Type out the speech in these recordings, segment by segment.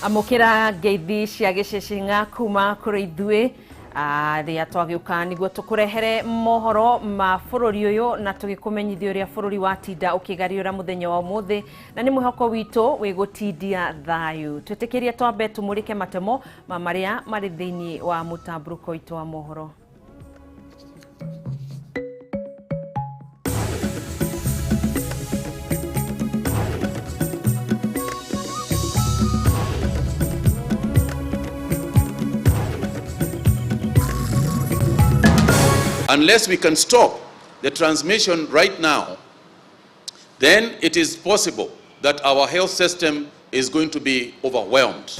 Amũkĩra ngeithi cia gĩcĩcĩng'a kuma kũrĩ ithuĩ rĩrĩa twagĩũka nĩguo tũkũrehere mohoro ma bũrũri ũyũ na tũgĩkũmenyithia ũrĩa bũrũri watinda ũkĩgariũra mũthenya wa ũmũthĩ, na nĩ mwĩhoko witũ wĩgũtindia thayũ. Twĩtĩkĩrie twambe tũmũrĩke matemo ma marĩa marĩ thĩinĩ wa mũtambũrũko witũ wa mohoro. Unless we can stop the transmission right now, then it is possible that our health system is going to be overwhelmed.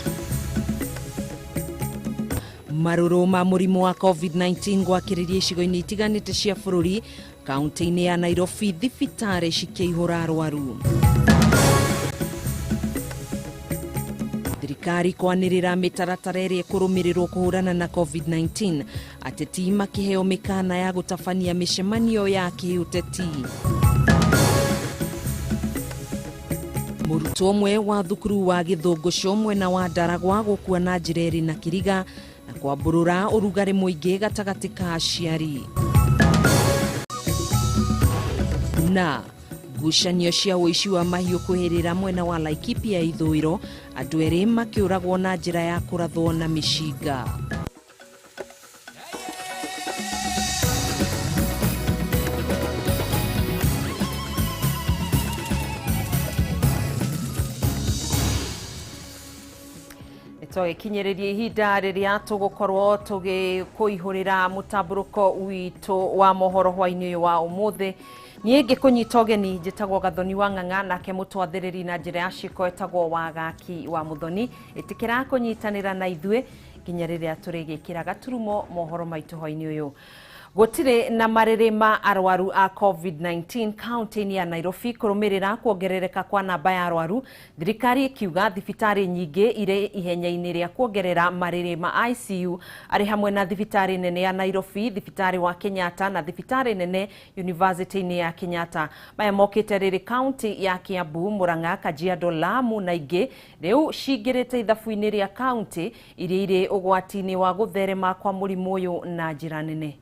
Marũrũ ma mũrimũ wa COVID-19 gwakĩrĩria icigo-inĩ itiganĩte cia bũrũri, kaunti-inĩ ya Nairobi thibitarĩ cikĩihũra arwaru. Thirikari kwanĩrĩra mĩtaratara ĩrĩa ĩkũrũmĩrĩrwo kũhũrana na COVID-19, ateti makĩheo mĩkana ya gũtabania mĩcemanio ya kĩũteti. Mũrutwo ũmwe wa thukuru wa Gĩthũngũco mwena wa Ndaragwa gũkua na njĩra ĩrĩ na kĩriga na kwambũrũra ũrugarĩ mũingĩ gatagatĩ ka aciari. Na ngucanio cia ũici wa mahiũ kwĩhĩrĩra mwena wa Laikipia ithũĩro, andũ erĩ makĩũragwo na njĩra ya kũrathwo na mĩcinga. Twagĩkinyĩrĩria ihinda rĩrĩa tũgũkorwo tũgĩkũihũrĩra mũtambũrũko witũ wa mohoro hwainĩ ũyũ wa ũmũthĩ. Niĩ ngĩkũnyita ũgeni njĩtagwo Gathoni wa Ng'ang'a, nake mũtwathĩrĩri na njĩra ya ciĩko etagwo Wagaki wa Mũthoni. Ĩtĩkĩra kũnyitanĩra na ithuĩ nginya rĩrĩa tũrĩgĩkĩra gaturumo mohoro maitũ hwainĩ ũyũ. Gũtirĩ na marĩrĩ ma arwaru a COVID-19 kaunti-inĩ ya Nairobi kũrũmĩrĩra kuongerereka kwa namba ya arwaru, thirikari ĩkiuga thibitarĩ nyingĩ irĩ ihenya-inĩ rĩa kuongerera marĩrĩ ma ICU arĩ hamwe na thibitarĩ nene ya Nairobi, thibitarĩ wa Kenyatta na thibitarĩ nene University-inĩ ya Kenyatta. Maya mokĩte rĩrĩ kaunti ya Kiambu, Murang'a, Kajiado, Lamu na ingĩ rĩu cingĩrĩte ithabu-inĩ rĩa kaunti iria irĩ ũgwati-inĩ wa gũtherema kwa mũrimũ ũyũ na njĩra nene.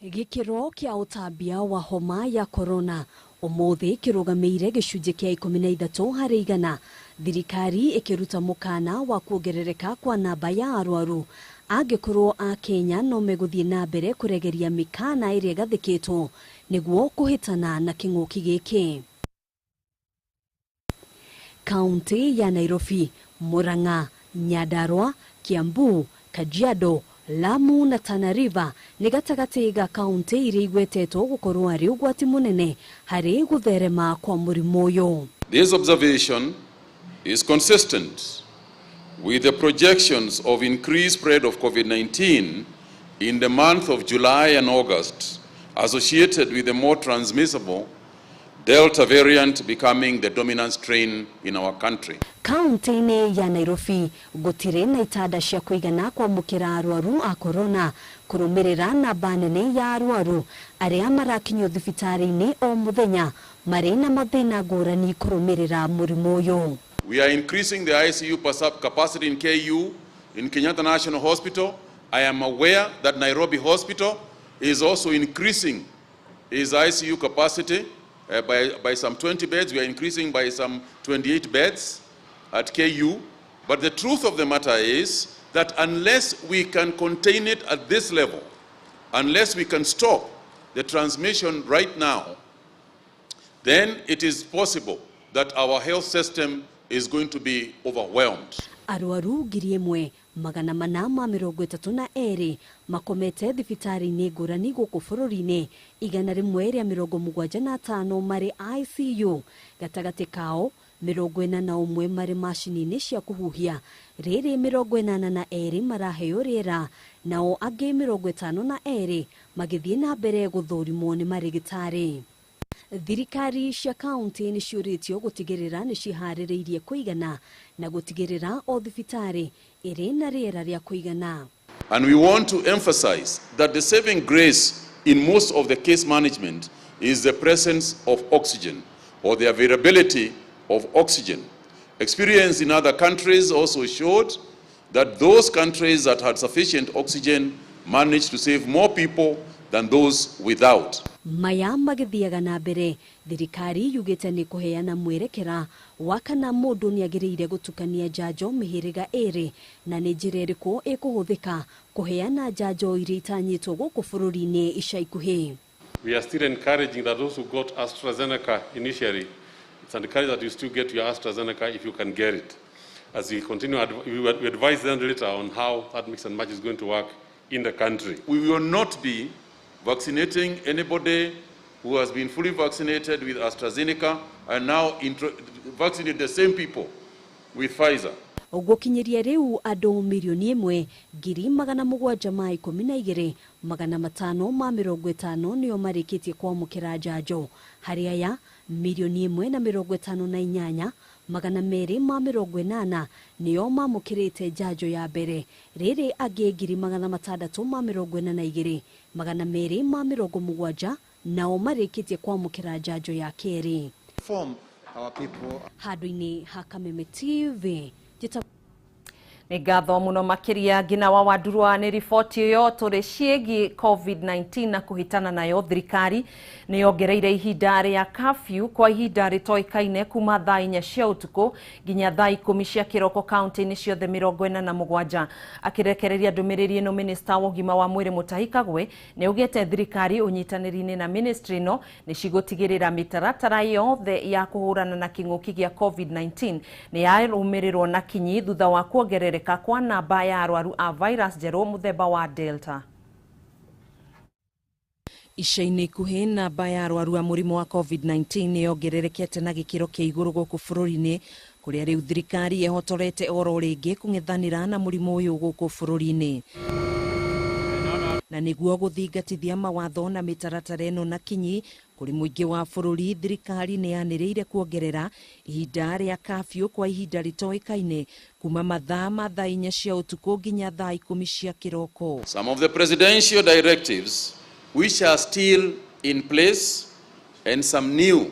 Gĩkĩro kĩa ũtambia wa homa ya corona ũmũthĩ kĩrũgamĩire gĩcunjĩ kĩa 13 harĩ igana, thirikari ĩkĩruta mũkana wa kuongerereka kwa namba ya arwaru. Angĩkorwo a Kenya no megũthiĩ na mbere kũregeria mĩkana ĩrĩa ĩgathĩkĩtwo nĩguo kũhĩtana na kĩng'ũki gĩkĩ. Kaunti ya Nairobi, Murang'a, Nyandarua, Kiambu, Kajiado, Lamu na Tana River nĩ gatagatĩ ga kaunti iria igwetetwo gũkorwo arĩ ũgwati mũnene harĩ gũtherema kwa mũrimũ ũyũ. This observation is consistent with the projections of increased spread of COVID-19 in the month of July and August, associated with the more transmissible Delta variant becoming the dominant strain in our country. Kaunti-inĩ ya Nairobi gũtirĩ na itanda cia kũigana kwamũkĩra arwaru a corona kũrũmĩrĩra namba nene ya arwaru arĩa marakinyio thibitarĩ-inĩ o mũthenya marĩ na mathĩna ngũrani kũrũmĩrĩra mũrimũ ũyũ. We are increasing the ICU capacity in KU, in Kenyatta National Hospital. I am aware that Nairobi Hospital is also increasing its ICU capacity by some 20 beds. We are increasing by some 28 beds at KU. But the truth of the matter is that unless we can contain it at this level, unless we can stop the transmission right now, then it is possible that our health system is going to be overwhelmed. Arwaru 1432 makomete thibitarĩ-inĩ ngũrani gũkũ bũrũri-inĩ, 175 marĩ ICU, gatagatĩ kao 41 marĩ macini-inĩ cia kũhuhia, rĩrĩ 82 maraheo rĩera, nao angĩ 52 magĩthiĩ na mbere gũthũrimwo nĩ marĩgĩtarĩ. Thirikari cia kaunti nĩ ciũrĩtio gũtigĩrĩra nĩ ciharĩrĩirie kũigana na gũtigĩrĩra o thibitarĩ ĩrĩ na rĩera rĩa kũigana. And we want to emphasize that the saving grace in most of the case management is the presence of oxygen or the availability of oxygen. Experience in other countries also showed that those countries that had sufficient oxygen managed to save more people than those without. Maya magithiaga na mbere, thirikari yugite ni kuheana mwerekera wa kana mundu niagiriire gutukania njanjo mihiriga iri na ni njira iriku ikuhuthika kuheana njanjo iria itanyitwo guku bururi-ini ica ikuhi. We are still encouraging that those who got AstraZeneca initially, it's encouraged that you still get your AstraZeneca if you can get it. As we continue, we advise them later on how that mix and match is going to work in the country. We will not be vaccinating anybody who has been fully vaccinated with AstraZeneca and now vaccinate the same people with Pfizer. Gukinyiria riu andu mirioni ĩmwe ngiri magana mũgwanja ma ikũmi na igĩrĩ magana matano ma mĩrongo ĩtano nĩo marĩkĩtie kwamũkĩra njanjo. Harĩ aya mirioni ĩmwe na mĩrongo ĩtano na inyanya magana merĩ ma mĩrongo ĩnana nĩo mamũkĩrĩte njanjo ya mbere, rĩrĩ angĩ ngiri magana matandatũ ma mĩrongo ĩna na igĩrĩ magana merĩ ma mĩrongo mũgwanja nao marĩkĩtie kwamũkĩra njanjo ya kerĩ. Handũ-inĩ ha Kameme TV. Nĩ ngatho mũno makĩria ngina wa Wandurwa nĩ riboti ĩyo tũrĩ ciĩgiĩ COVID-19 na kũhĩtana nayo. Thirikari nĩ yongereire ihinda rĩa curfew kwa ihinda rĩtoĩkaine kuma thaa 4 cia ũtukũ nginya thaa 10 cia kĩroko kaunti-inĩ ciothe 47. Akĩrekereria ndũmĩrĩri ĩno, minista wa ũgima wa mwĩrĩ Mutahi Kagwe nĩ augĩte thirikari ũnyitanĩri-inĩ na ministry ĩno nĩ cigũtigĩrĩra mĩtaratara yothe ya kũhũrana na kĩng'ũki gĩa COVID-19 nĩ yarũmĩrĩrwo na kinyi thutha wa kuongerereka kwa namba ya arwaru a virus njerũ mũthemba wa Delta. Ica-inĩ ikuhĩ namba ya arwaru a mũrimũ wa COVID-19 nĩ yongererekete na gĩkĩro kĩa igũrũ gũkũ bũrũri-inĩ, kũrĩa rĩu thirikari ĩhotorete oro rĩngĩ kũng'ethanĩra na mũrimũ ũyũ gũkũ bũrũri-inĩ. Na nĩguo gũthingatithia mawatho na mĩtaratara ĩno na kinyi kũrĩ mũingĩ wa bũrũri, thirikari nĩ yanĩrĩire kuongerera ihinda rĩa curfew kwa ihinda rĩtoĩkaine kuma mathaa ma thaa 4 cia ũtukũ nginya thaa 10 cia kĩroko. Some of the presidential directives which are still in place and some new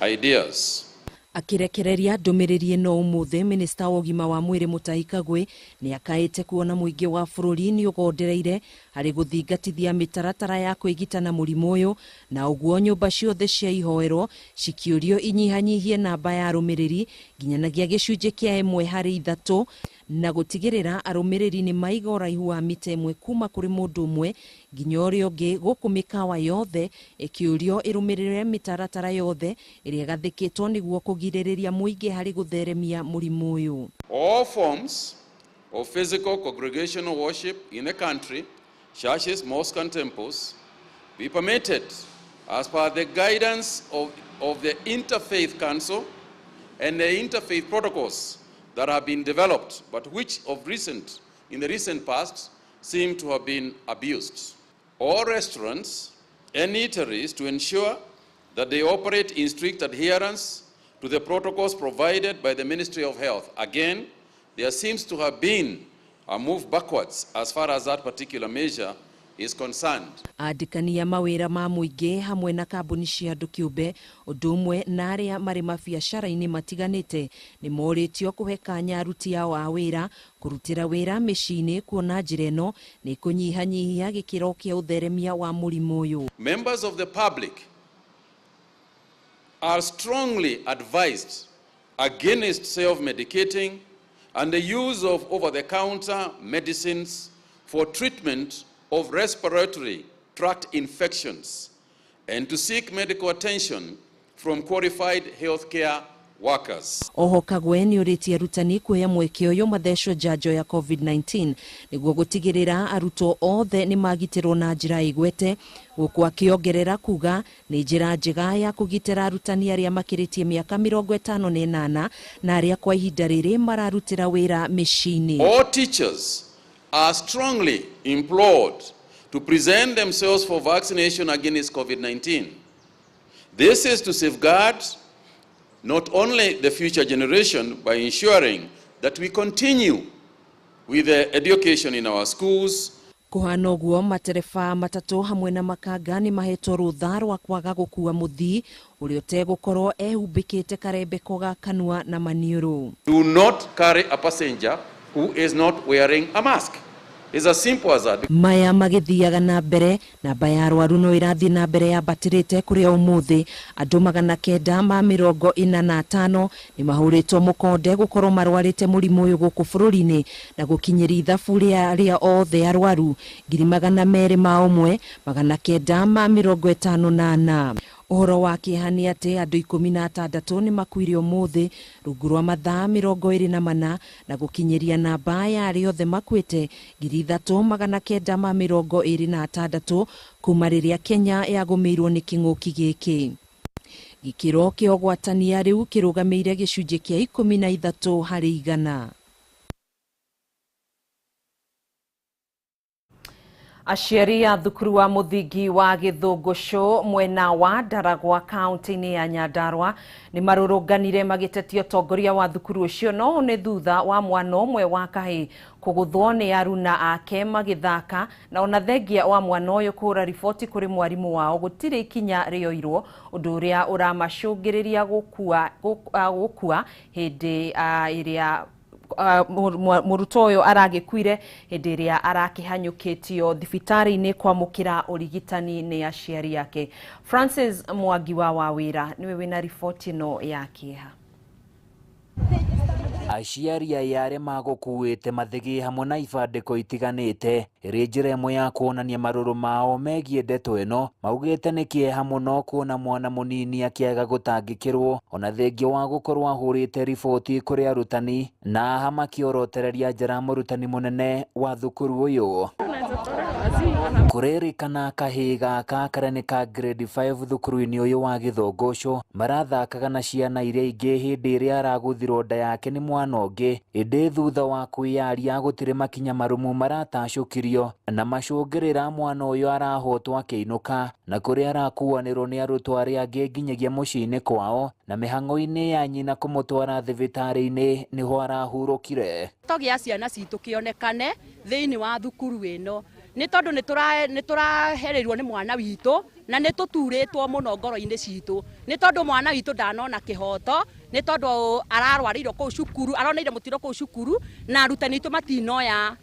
ideas. Akirekereria ndũmĩrĩri ĩno ũmũthĩ, minista wa ũgima wa mwĩrĩ Mutahi Kagwe nĩ akaĩte kuona mũingĩ wa bũrũri nĩ ũgondereire harĩ gũthingatithia mĩtaratara ya kwĩgita na mũrimũ ũyũ, na ũguo nyũmba ciothe cia ihoero cikĩũrio inyihanyihie namba ya arũmĩrĩri nginyanagia gĩcunjĩ kĩa 1 harĩ 3 na gũtigĩrĩra arũmĩrĩri nĩ maiga ũraihu wa mita 1 kuma kũrĩ mũndũ ũmwe nginya ũrĩa ũngĩ gũkũ mĩkawa yothe ĩkĩũrio ĩrũmĩrĩre mĩtaratara yothe ĩrĩa ĩgathĩkĩtwo nĩguo kũgirĩrĩria mũingĩ harĩ gũtheremia mũrimũ ũyũ. All forms of physical congregational worship in the country, churches, mosques and temples, be permitted as per the guidance of the Interfaith Council and the interfaith protocols that have been developed, but which in the recent past seem to have been abused. All restaurants and eateries to ensure that they operate in strict adherence to the protocols provided by the Ministry of Health. Again, there seems to have been a move backwards as far as that particular measure is concerned. Andĩkani a mawĩra ma mũingĩ hamwe na kambuni cia andũ kĩũmbe ũndũ ũmwe na arĩa marĩ mabiacara-inĩ matiganĩte nĩ morĩtio kũhe kanya aruti ao a wĩra kũrutĩra wĩra mĩciĩ-inĩ, kuona njĩra ĩno nĩ kũnyihanyihia gĩkĩro kĩa ũtheremia wa mũrimũ ũyũ. Members of the public are strongly advised against self-medicating and the use of over-the-counter medicines for treatment of respiratory tract infections and to seek medical attention from qualified healthcare workers. Oho Kagwe nĩ ũrĩtie arutani kuoya mweke ũyũ mathecwo njanjo ya COVID-19 nĩguo gũtigĩrĩra arutwo othe nĩ magitĩrwo na njĩra ĩgwete, gũkũ akĩongerera kuga nĩ njĩra njega ya kũgitĩra arutani arĩa makĩrĩtie mĩaka 58 na arĩa kwa ihinda rĩrĩ mararutĩra wĩra mĩciĩ-inĩ. All teachers are strongly implored to present themselves for vaccination against COVID-19. This is to safeguard not only the future generation by ensuring that we continue with the education in our schools. Kũhana ũguo, matereba matatũ hamwe na makanga nĩ mahetwo rũtha rwa kwaga gũkua mũthii ũrĩa ũtegũkorwo ehumbĩkĩte karembeko ga kanua na maniũrũ. Do not carry a passenger who is not wearing a mask. It's as simple as that. Maya magĩthiaga na mbere, namba ya arwaru no ĩrathiĩ na mbere yambatĩrĩte, kũrĩa ũmũthĩ andũ 945 nĩ mahũrĩtwo mũkonde gũkorwo marwarĩte mũrimũ ũyũ gũkũ bũrũri-inĩ, na gũkinyĩria ithabu rĩa arĩa othe arwaru 201,954. Ũhoro wa kĩeha nĩ atĩ andũ 16 nĩ makuire ũmũthĩ rungu rwa mathaa 24, na gũkinyĩria namba ya arĩa othe makuĩte 3,926 kuma rĩrĩa Kenya yagũmĩirwo nĩ kĩng'ũki gĩkĩ. Gĩkĩro kĩa ũgwatania rĩu kĩrũgamĩire gĩcunjĩ kĩa 13 harĩ igana. Aciari a thukuru wa mũthingi wa Gĩthũngũcũ mwena wa Ndaragwa kaunti-inĩ ya Nyandarua nĩ marũrũnganire magĩtetia ũtongoria wa thukuru ũcio, no nĩ thutha wa mwana ũmwe wa kahĩĩ kũgũthwo nĩ aruna ake magĩthaka, na ona thengia wa mwana ũyũ kũhũra riboti kũrĩ mwarimũ wao gũtirĩ ikinya rĩoirwo, ũndũ ũrĩa ũramacũngĩrĩria gũkua hĩndĩ ĩrĩa mũrutwo ũyũ aragĩkuire hĩndĩ ĩrĩa arakĩhanyũkĩtio thibitarĩ-inĩ kwamũkĩra ũrigitani nĩ aciari ake. Francis Mwangi wa Wawĩra nĩwe wĩna riboti ĩno ya kĩeha. Aciari aya arĩa magũkuĩte mathĩgĩ hamwe na ibandĩko itiganĩte ĩrĩ njĩra ĩmwe ya kuonania marũrũ mao megiĩ ndeto ĩno, maugĩte nĩ kĩeha mũno kuona mwana mũnini akĩaga gũtangĩkĩrwo ona thengia wa gũkorwo ahũrĩte riboti kũrĩ arutani, na aha makĩorotereria njara mũrutani mũnene wa thukuru ũyũ. Kũrĩrĩkana kahĩĩ gaka karĩa nĩ ka grade 5 thukuru-inĩ ũyũ wa Gĩthũngũcũ marathakaga na ciana iria ingĩ hĩndĩ ĩrĩa aragũthirwo nda yake nĩ mwana ũngĩ, ĩndĩ thutha wa kwĩyaria gũtirĩ makinya marũmu maratacũkirio na macũngĩrĩra mwana ũyũ arahotwo akĩinũka, na kũrĩa arakuanĩrwo nĩ arutwo arĩa angĩ nginyagia mũciĩ-inĩ kwao, na mĩhang'o-inĩ ya nyina kũmũtwara thibitarĩ-inĩ nĩho arahurũkire. To gĩa ciana citũ kĩonekane thĩinĩ wa thukuru ĩno nĩ tondũ nĩ tũraherĩrwo nĩ mwana witũ na nĩ tũturĩtwo mũno ngoro-inĩ citũ nĩ tondũ mwana witũ ndanona kĩhoto, nĩ tondũ ararwarĩirwo kũu cukuru, aroneire mũtino kũu cukuru na arutani aitũ matinoya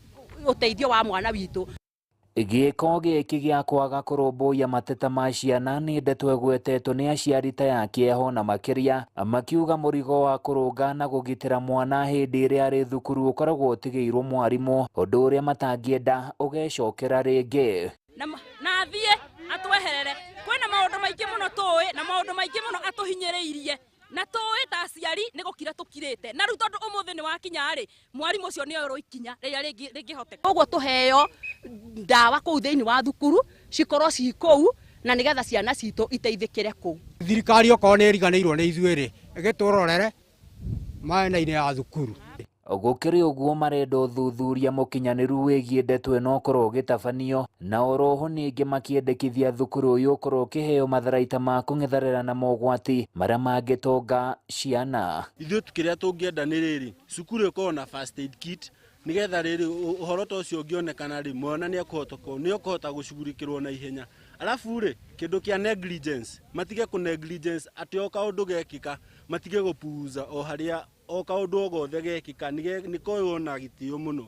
ũteithio wa mwana witũ. Gĩko gĩkĩ gĩa kwaga kũrũmbũiya mateta ma ciana nĩ ndeto ĩgwetetwo nĩ aciari ta ya kĩeha na makĩria, makiuga mũrigo wa kũrũnga na kũgitĩra mwana hĩndĩ ĩrĩa arĩ thukuru ũkoragwo ũtigĩirwo mwarimũ, ũndũ ũrĩa matangĩenda ũgecokera rĩngĩ. Na athiĩ atweherere, kwĩna maũndũ maingĩ mũno tũĩ na maũndũ maingĩ mũno atũhinyĩrĩirie na tũĩ ta aciari nĩ gũkira tũkirĩte, na rĩu tondũ ũmũthĩ nĩ wakinya rĩ, mwarimũ ũcio nĩ oerwo ikinya rĩrĩa rĩngĩhoteka. Koguo tũheo ndawa kũu thĩinĩ wa thukuru cikorwo ci kũu na nĩgetha ciana citũ iteithĩkĩre kũu. Thirikari okorwo nĩ ĩriganĩirwo nĩ ithuĩ rĩ, ĩgĩtũrorere mwena-inĩ ya thukuru. Gũkĩrĩ ũguo marenda ũthuthuria mũkinyanĩru wĩgiĩ ndeto ĩno ũkorwo ũgĩtabanio, na oroho ningĩ makĩendekithia thukuru ũyũ ũkorwo ũkĩheo matharaita ma kũng'ethanĩra na mogwati marĩa mangĩtonga ciana. Ithuĩ kĩrĩa tũngĩenda nĩ rĩrĩ, cukuru ĩkorwo na first aid kit nĩgetha rĩrĩ ũhoro ta ũcio ũngĩonekana rĩ, mwana nĩekũhota gũcugurikĩrwo na ihenya. Alafu rĩ, kĩndũ kĩa negligence, matige kũ negligence atĩ o kaũndũ gekĩka matige gũpuuza o harĩa o kaũndũ o gothe gekĩka nĩkoywo na gĩtĩo mũno.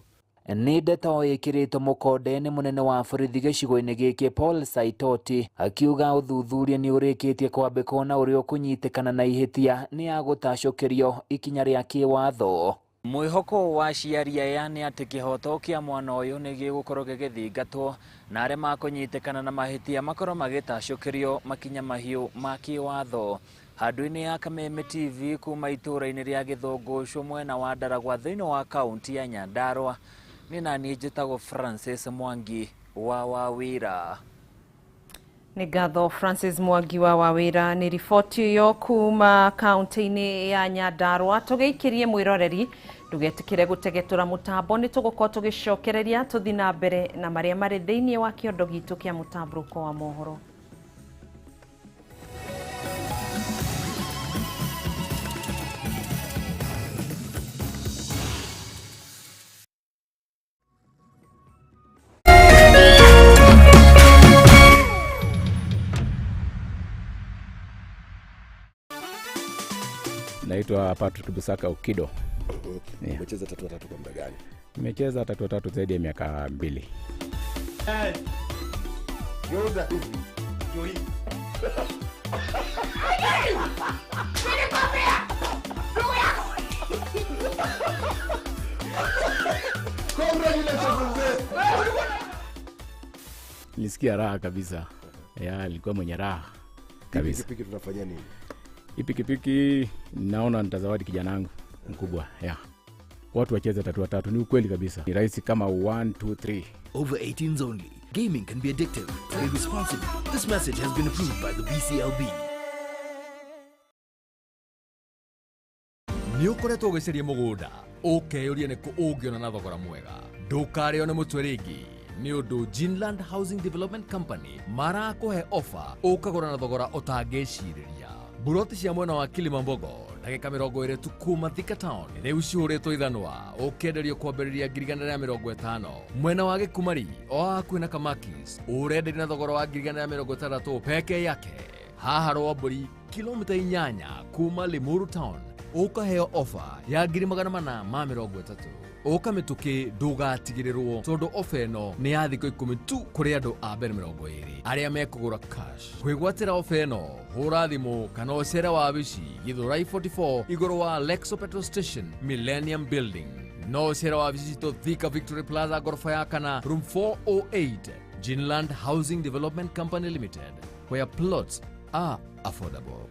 Nĩ ndeto ĩkĩrĩtwo mũkonde nĩ mũnene wa borithi gĩcigo-inĩ gĩkĩ Paul Saitoti akiuga ũthuthuria nĩ ũrĩkĩtie kwambĩkwo na ũrĩa ũkũnyitĩkana na ihĩtia nĩ agũtacũkĩrio ikinya rĩa kĩwatho. Mwĩhoko wa aciari aya nĩ atĩ kĩhoto kĩa mwana ũyũ nĩ gĩgũkorwo gĩgĩthingatwo na arĩa makũnyitĩkana na mahĩtia makorwo magĩtacũkĩrio makinya mahiũ ma kĩwatho. Handũ-inĩ ya Kameme TV kuma itũũra-inĩ rĩa Gĩthũngũcũ mwena wa Ndaragwa thĩinĩ wa kaunti ya Nyandarua, nĩ naniĩ njĩtagwo Francis Mwangi wa Wawĩra. Nĩ ngatho Francis Mwangi wa Wawĩra nĩ riboti ĩyo kuma kaunti-inĩ ya Nyandarua. Tũgĩikĩrie mwĩroreri, ndũgetĩkĩre gũtegetũra mũtambo, nĩ tũgũkorwo tũgĩcokereria tũthiĩ na mbere na marĩa marĩ thĩinĩ wa kĩondo gitũ kĩa mũtambũrũko wa mohoro. Naitwa Patrick Busaka Okido. Yeah. Umecheza tatua tatu kwa muda gani? Nimecheza tatua tatu zaidi ya miaka 2. Geuza hivi. Ndio hii. Congratulations mzee. Nilisikia raha kabisa. Ya, nilikuwa mwenye raha kabisa. Pikipiki tunafanya nini? Hii pikipiki naona nitazawadi kijana wangu mkubwa. Yeah. Watu wacheze tatua tatu, ni ukweli kabisa. Ni rahisi kama 1 2 3. Over 18s only. Gaming can be addictive. Play responsibly. This message has been approved by the BCLB. Nĩ ũkoretwo ũgĩcaria mũgũnda ũkeyũria nĩkũ ũngĩona na thogora mwega. Ndũkarĩo nĩ mũtwe rĩngĩ nĩ ũndũ Ginland Housing Development Company marakũhe ofa ũkagũra na thogora ũtangĩcirĩria. Buroti cia mwena wa Kilimambogo ndagĩka 20 tu kuma Thika Town rĩu cihũrĩtwo ithanwa ũkĩenderio kwambĩrĩria 150,000. Mwena wa Gĩkumari o hakuhĩ na Kamakis ũrenderio na thogora wa 160,000 peke yake. Haha Rwambũri kilomita 8 kuma Limuru Town ũkaheo ofa ya 430,000. Ũka mĩtũkĩ ndũgatigĩrĩrwo tondũ ofa ĩno nĩ ya thikũ 10 tu kũrĩ andũ a mbere 20 arĩa mekũgũra cash. Kwĩgwatĩra ofa ĩno hũra thimũ kana ũcere wabici Githurai 44 igũrũ wa Lexo Petrol Station Millennium Building. No ũcere wabici citũ Thika Victory Plaza ngoroba ya kana room 408 Ginland Housing Development Company Limited, where plots are affordable.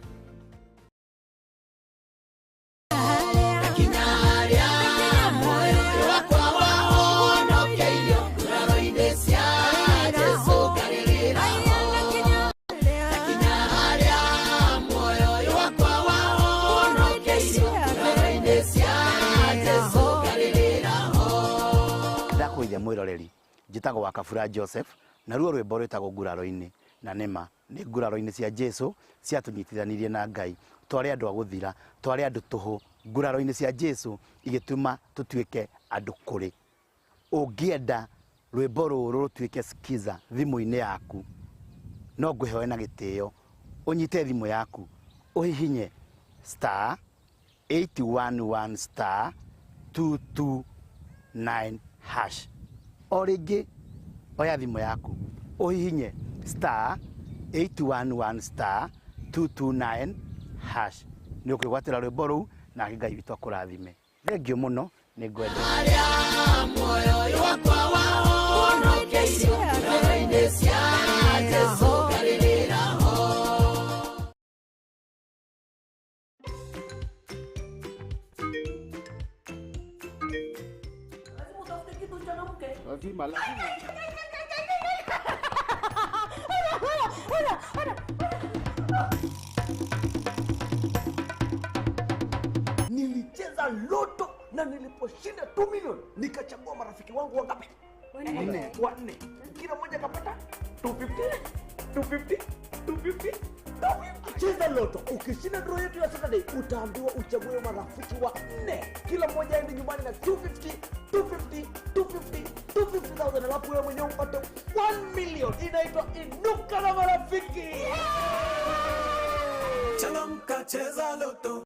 Ndakwĩria mwĩroreri njĩtagwo wa Kabura Joseph na ruo rwĩmbo rwĩtagwo nguraro-inĩ na nĩma nĩ nguraro-inĩ cia Jesu ciatũnyitithanirie na Ngai twarĩ andũ a gũthira twarĩ andũ tũhũ nguraro-inĩ cia Jesu igĩtũma tũtuĩke andũ kũrĩ. Ũngĩenda rwĩmbo rũrũ rũtuĩke skiza thimũ-inĩ yaku no ngwĩhoe na gĩtĩo ũnyite thimũ yaku ũhihinye star 811 star 229 hash. O rĩngĩ oya thimũ yaku ũhihinye star 811 star 229 hash nĩ ũkwĩgwatĩra rwĩmbo rũu na Ngai witũ akũrathime. Thengiũ mũno nĩ ngwenda. Lazima, lazima. Nilicheza loto na niliposhinda 2 million nikachagua marafiki wangu wangapi? Wanne. Wanne. Kila mmoja akapata 250, 250, 250, 250. Cheza loto. Ukishinda draw yetu ya Saturday utaambiwa uchague marafiki wanne. Kila mmoja aende nyumbani na 250, 250, 250, 250,000 alafu wewe mwenyewe upate 1 million. Inaitwa Inuka na Marafiki. Changamka, cheza loto.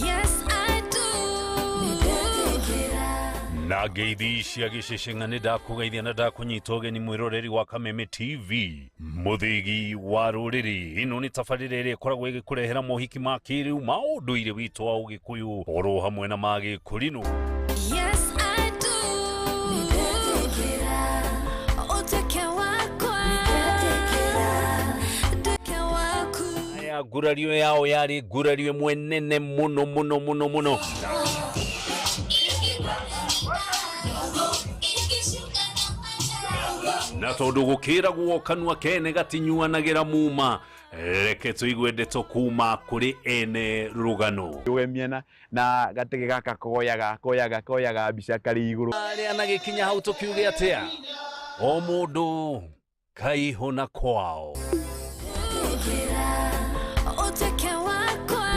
Yes, I do. Na ngeithi cia gĩceceng'a nĩ ndakũgeithia na ndakũnyita ũgeni mwĩroreri wa Kameme TV mũthĩgi wa rũrĩrĩ. Ĩno nĩ tabarĩra ĩrĩa ĩkoragwo ĩgĩkũrehera mohiki ma kĩrĩu ma ũndũire witũ wa Ũgĩkũyũ oro hamwe na ma Gĩkũrinũ. Yes, I do. Ũtuĩke wakwa. Nduĩke waku. Aya ngurario yao yarĩ ngurario ĩmwe nene mũno mũno mũno mũno. Na tondu gukiragwo kanua kene gatinyuanagira muma reke tuigue ndeto kuma kuri ene rugano rũgemiana na gatege gaka koyaga koyaga koyaga mbica karĩ igũrũ aria na gikinya hau tukiuge atia o mundu kaihuna kwao. Ũtuĩke wakwa.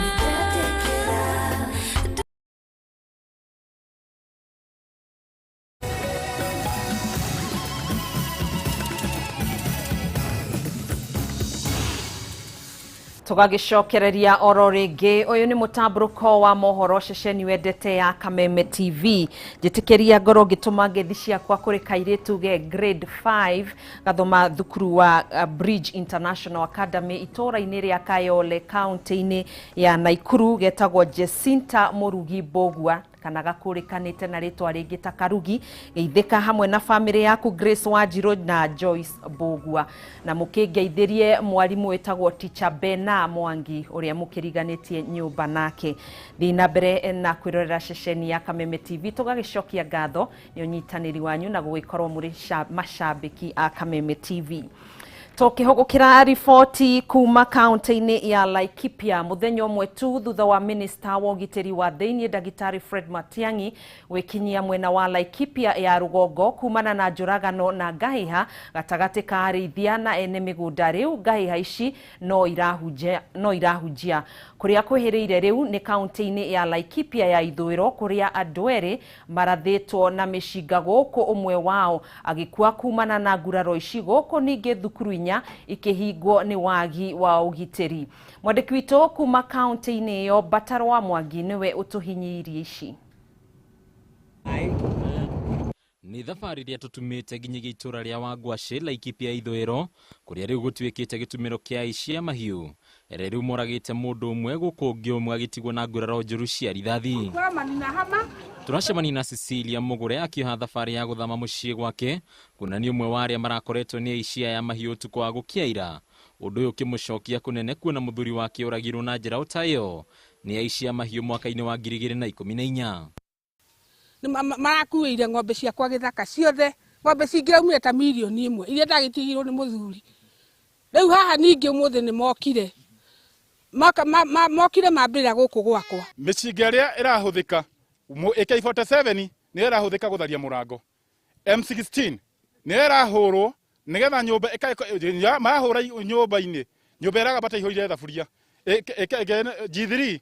Tũgagĩcokereria oro rĩngĩ. Ũyũ nĩ mũtambũrũko wa mohoro ceceni wendete ya Kameme TV. Njĩtĩkĩria ngorwo ngĩtũma ngeithi ciakwa kũrĩ kairĩtu ge grade 5 gathoma thukuru wa Bridge International Academy itũũra-inĩ rĩa Kayole kaunti-inĩ ya Naikuru, getagwo Jacinta Mũrugi Mbũgua kana gakũrĩkanĩte na rĩtwa rĩngĩ ta Karugi. Geithĩka hamwe na famĩlĩ yaku Grace Wanjirũ na Joyce Mbũgua, na mũkĩngeithĩrie mwarimũ wĩtagwo Teacher Bena Mwangi ũrĩa mũkĩriganĩtie nyũmba nake. Thiĩ na mbere na kwĩrorera ceceni ya Kameme TV. Tũgagĩcokia ngatho nĩ ũnyitanĩri wanyu na gũgĩkorwo mũrĩ macambĩki a Kameme TV. Tũkĩhũgũkĩra riboti kuma kaunti-inĩ ya Laikipia, mũthenya ũmwe tu thutha wa minista wa ũgitĩri wa thĩinĩ ndagĩtarĩ Fred Matiang'i gwĩkinyia mwena wa Laikipia ya rũgongo kumana na njũragano na ngahĩha gatagatĩ ka arĩithia na ene mĩgũnda, rĩu ngahĩha ici no irahunjia kũrĩa kwĩhĩrĩire rĩu nĩ kaunti-inĩ ya Laikipia ya ithũĩro kũrĩa andũ erĩ marathĩtwo na mĩcinga gũkũ ũmwe wao agĩkua kumana na nguraro ici, gũkũ ningĩ thukuru inya ikĩhingwo nĩ wagi wa ũgitĩri. Mwandĩki witũ kuma kaunti-inĩ ĩyo Batarwa Mwangi nĩwe ũtũhinyĩirie ici. Nĩ thabarĩ ĩrĩa tũtumĩte nginyagia itũra rĩa Wangwacĩ Laikipia ithũĩro kũrĩa rĩu gũtuĩkĩte gĩtumĩro kĩa aici a mahiũ erĩ rĩu moragĩte mũndũ ũmwe gũkũ ũngĩ ũmwe agĩtigwo na nguraro njũru cia rithathi. Tũracemania na Cecilia Mũgũre akĩoha thabarĩ ya gũthama mũciĩ gwake kuona nĩ ũmwe wa arĩa marakoretwo nĩ aici aya mahiũ ũtukũ wa gũkia ira, ũndũ ũyũ ũkĩmũcokia kũnene kuona mũthuri wake ũragirwo na njĩra o ta ĩyo nĩ aici a mahiũ mwaka-inĩ wa 2014. Marakuĩire ng'ombe ciakwa gĩthaka ciothe, ng'ombe cingĩraumire ta mirioni 1 iria ndagĩtigirwo nĩ mũthuri. Rĩu haha ningĩ ũmũthĩ nĩ mokire mokire mambĩrĩra gũkũ gwakwa. Mĩcinga ĩrĩa ĩrahũthĩka AK47 nĩyo ĩrahũthĩka gũtharia mũrango, M16 nĩyo ĩrahũrwo nĩgetha nyũmba marahũra nyũmba-inĩ, nyũmba ĩragamba ta ihũire thaburia. G3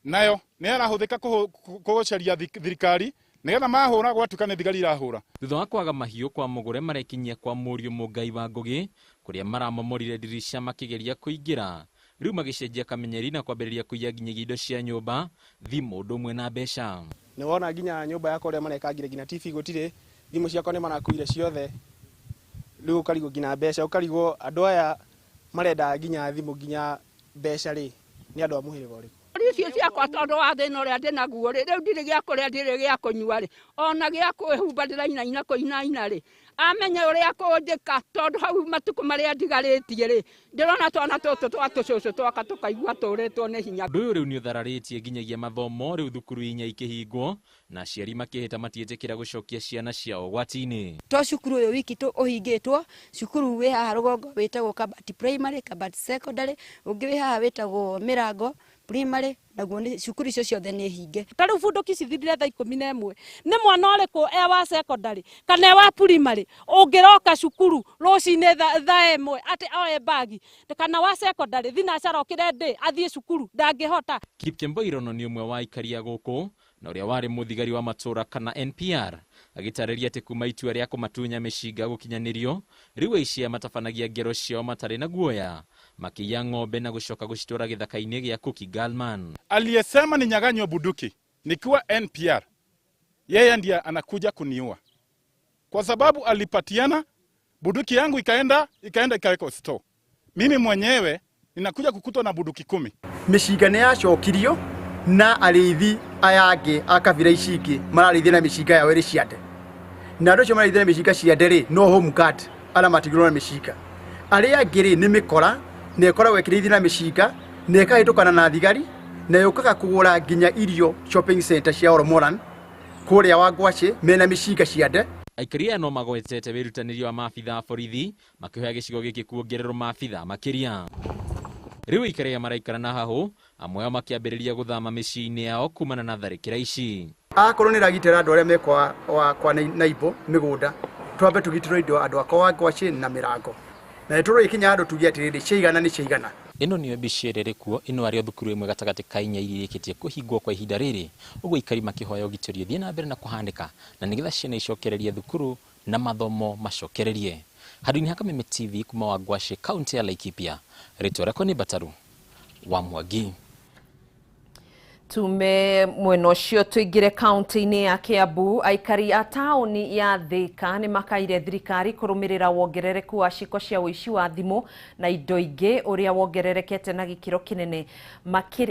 nayo nĩyo ĩrahũthĩka kũgũcaria thirikari nĩgetha mahũra gwatuĩka nĩ thigari irahũra. Thutha wa kwaga mahiũ kwa Mũgũre marekinyia kwa mũriũ Mũngai wa Ngũgĩ kũrĩa maramomorire ndirica makĩgeria kũingĩra, rĩu magĩcenjia kamenyeri na kwambĩrĩria kũiya nginyagia indo cia nyũmba, thimũ ũndũ ũmwe na mbeca. Nĩ wona nginya nyũmba yakwa ũrĩa marekangire nginya TV gũtirĩ, thimũ ciakwa nĩ marakuire ciothe, rĩu ũkarigwo nginya mbeca, ũkarigwo andũ aya marenda nginya thimũ nginya mbeca rĩ nĩ andũ a mũhĩrĩga ũrĩkũ. Icio ciakwa tondũ wa thĩna ũrĩa ndĩnaguo rĩ, rĩu ndirĩ gĩa kũrĩa ndirĩ gĩa kũnyua rĩ, ona gĩa kwĩhumba ndĩrainaina kũinaina rĩ, amenye ũrĩa kũnjĩka tondũ hau matukũ marĩa ndigarĩtie rĩ, ndĩrona twana tũtũ twa tũcũcũ twaka tũkaigua tũrĩtwo nĩ hinya. Ũndũ ũyũ rĩu nĩ ũthararĩtie nginyagia mathomo, rĩu thukuru inya ikĩhingwo na aciari makĩhĩta matiĩtĩkĩra gũcokia ciana ciao ũgwati-inĩ. To cukuru ũyũ wiki tu ũhingĩtwo, cukuru wĩ haha rũgongo wĩtagwo Kabati Primary, Kabati Secondary, ũngĩ wĩ haha wĩtagwo Mĩrango Primary, naguo nĩ cukuru icio ciothe nĩ hinge. Ta rĩu bunduki cithirire thaa 11 nĩ mwana ũrĩkũ e wa secondary kana e wa primary ũngĩroka cukuru rũcinĩ thaa 1 atĩ oe bagi, kana wa secondary thinacara okĩre ndĩ athiĩ cukuru ndangĩhota. Kipkemboi Rono nĩ ũmwe wa aikaria gũkũ na ũrĩa warĩ mũthigari wa matũra kana NPR agĩtarĩria atĩ kuma itua rĩa kũmatunya mĩcinga gũkinyanĩrio, rĩu aici aya matabanagia ngero ciao matarĩ na guoya makĩiya ng'ombe na gũcoka gũcitwara gĩthaka-inĩ gĩa Cookie Galman. Aliyesema ninyang'anywe bunduki nikiwa NPR, yeye ndiye anakuja kuniua kwa sababu alipatiana bunduki yangu ikaenda ikawekwa store. Mimi mwenyewe ninakuja kukutwa na bunduki 10. Mĩcinga nĩ yacokirio na arĩithi aya angĩ a kabira ici ingĩ mararĩithia na mĩcinga yao ĩrĩ ciande, na andũ acio mararĩithia na mĩcinga ciande rĩ no home guard arĩa matigirwo na mĩcinga, arĩa angĩ rĩ nĩ mĩkora na ĩkoragwo ĩkĩrĩithia na mĩcinga na ĩkahĩtũkana na thigari na yũkaga kũgũra nginya irio shopping center cia Oromoran kũrĩa Wangwacĩ mena mĩcinga ciande. Aikari aya no magwetete wĩrutanĩria wa maabitha a borithi makĩhoya gĩcigo gĩkĩ kuongererwo maabitha makĩria. Rĩu aikari aya maraikara na hahũ, amwe ao makĩambĩrĩria gũthama mĩciĩ-inĩ yao kumana na tharĩkĩra ici. Akorwo nĩ ĩragitĩra andũ arĩa me kwa naibo mĩgũnda, twambe tũgitĩrwo indo andũ akwa Wangwacĩ na Mĩrango, na nĩtũrĩkinya handũ tuge atĩrĩrĩ ciaigana nĩ ciaigana. Ĩno nĩyo mbica ĩrĩa ĩrĩ kuo, ĩno arĩ o thukuru ĩmwe gatagatĩ ka inya iria irĩkĩtie kũhingwo kwa ihinda rĩrĩ, ũguo aikari makĩhoya ũgitĩri ũthiĩ na mbere na kũhanĩka na nĩgetha ciana icokererie thukuru na mathomo macokererie. Handũ-inĩ ha Kameme TV kuma Wangwacĩ kaunti ya Laikipia, rĩtwa rĩakwa nĩ Bataru wa Mwangi. Tume mwena ũcio tũingĩre kaunti-inĩ ya Kiambu. Aikari a taũni ya Thika nĩ makaire thirikari kũrũmĩrĩra wongerereku wa ciĩko cia ũici wa thimũ na indo ingĩ ũrĩa wongererekete na gĩkĩro kĩnene,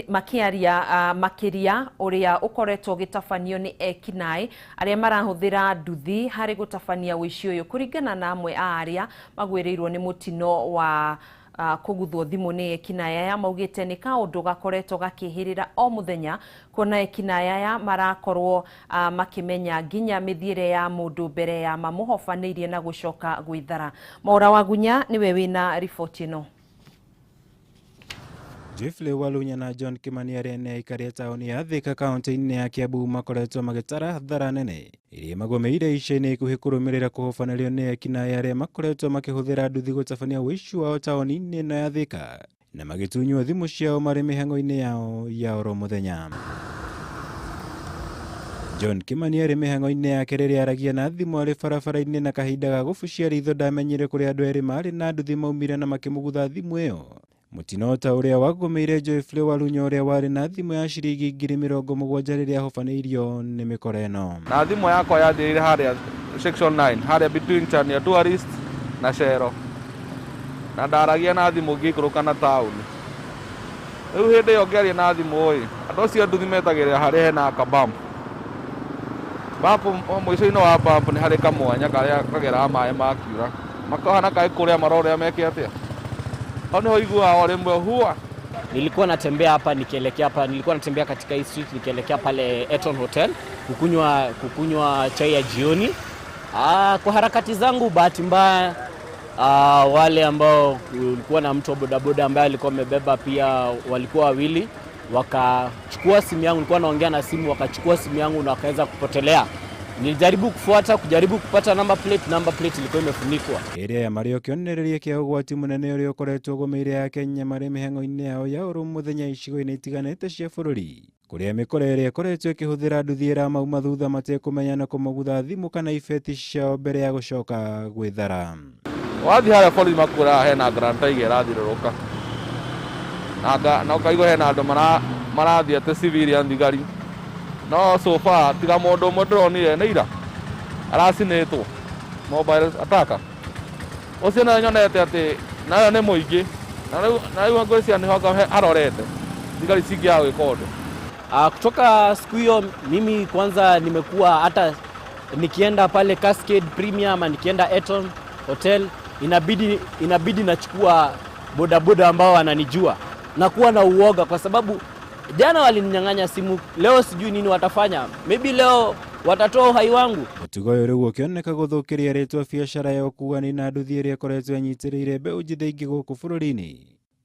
makĩaria makĩria ũrĩa ũkoretwo ũgĩtabanio nĩ ekinaĩ arĩa marahũthĩra nduthi harĩ gũtabania ũici ũyũ, kũringana na amwe a arĩa magwĩrĩirwo nĩ mũtino wa kũguthwo thimũ nĩ ekinaĩ aya. Maugĩte nĩ kaũndũ gakoretwo gakĩhĩrĩra o mũthenya, kuona ekinaĩ aya marakorwo makĩmenya nginya mĩthiĩre ya mũndũ mbere ya mamũhobanĩirie na gũcoka gwĩthara. Maura Wagunya nĩwe wĩna riboti ĩno. Jeffrey Walunya na John Kimani arĩa nĩ aikari a taũni ya Thika kaunti-inĩ ya Kiambu makoretwo magĩtara hathara nene iria magũmĩire ica-inĩ ikuhĩ kũrũmĩrĩra kũhobanĩrio nĩ ekinaĩ arĩa makoretwo makĩhũthĩra nduthi gũtabania ũici wao taũni-inĩ ĩno ya Thika na magĩtunywo thimũ ciao marĩ mĩhang'o-inĩ yao ya oro mũthenya. John Kimani arĩ mĩhang'o-inĩ yake rĩrĩa aragia na thimũ arĩ barabara-inĩ na kahinda ga gũbucia ritho ndamenyire kũrĩa andũ erĩ marĩ na nduthi maumire na makĩmũgutha thimũ ĩyo. Mũtino ta ũrĩa wagũmĩire Joyfrey Walunya ũrĩa warĩ na thimũ ya ciringi 70,000 rĩrĩa ahobanĩirio nĩ mĩkora ĩno. Na thimũ yakwa yathirire harĩa section 9 harĩa between Chania Tourist na Shero, na ndaragia na thimũ ngĩikũrũka na taũni. Rĩu hĩndĩ ĩyo ngĩaria na thimũ ĩ, andũ acio nduthi metagĩrĩra harĩa hena kabampu bampu, mũico-inĩ wa bampu nĩ harĩ kamwanya karĩa kageraga maĩ makiura, makahana kaĩ kũrĩa marorĩa meke atĩa. Nilikuwa natembea hapa nikielekea hapa, nilikuwa natembea katika hii street nikielekea pale Eton Hotel kukunywa chai ya jioni. Kwa harakati zangu bahati mbaya wale ambao kulikuwa na mtu wa bodaboda ambaye alikuwa amebeba pia walikuwa wawili, wakachukua simu yangu. Nilikuwa naongea na simu, wakachukua simu yangu na wakaweza kupotelea. Nilijaribu kufuata, kujaribu kupata number plate ilikuwa imefunikwa. Area ya Mario kĩonereria kĩa ũgwati mũnene ũrĩa ũkoretwo ũgũmĩire Akenya marĩ mĩhang'o-inĩ yao ya oro mũthenya icigo-inĩ itiganĩte cia bũrũri, kũrĩa mĩkora ĩrĩa ĩkoretwo ĩkĩhũthĩra nduthi ĩramauma thutha matekũmenya na kũmagutha thimũ kana ibeti ciao mbere ya gũcoka gwĩthara. Wathiĩ harĩa borithi makwĩraga hena Grand Tiger ĩrathiũrũrũka na ũkaigua hena andũ marathiĩ atĩ civilian thigari, no so far tiga mũndũ ũmwe ndĩronire nĩ ira aracinĩtwo mobile attacker ũcio nayo nyonete atĩ nayo nĩ mũingĩ, na rĩu ngwĩciria nĩho arorete thigari cingĩaga gwĩka ũndũ. Kutoka siku hiyo mimi kwanza nimekuwa hata nikienda pale Cascade Premium ama nikienda Eton Hotel inabidi nachukua bodaboda ambao wananijua na kuwa na uoga, kwa sababu jana walininyang'anya simu, leo sijui nini watafanya, maybe leo watatoa uhai wangu. Mũtugo ũyũ rĩu ũkĩoneka gũthũkĩria rĩtwa biacara ya ũkuani na nduthi ĩrĩa ĩkoretwo ĩnyitĩrĩire mbeũ njĩthĩ ingĩ gũkũ bũrũri-inĩ.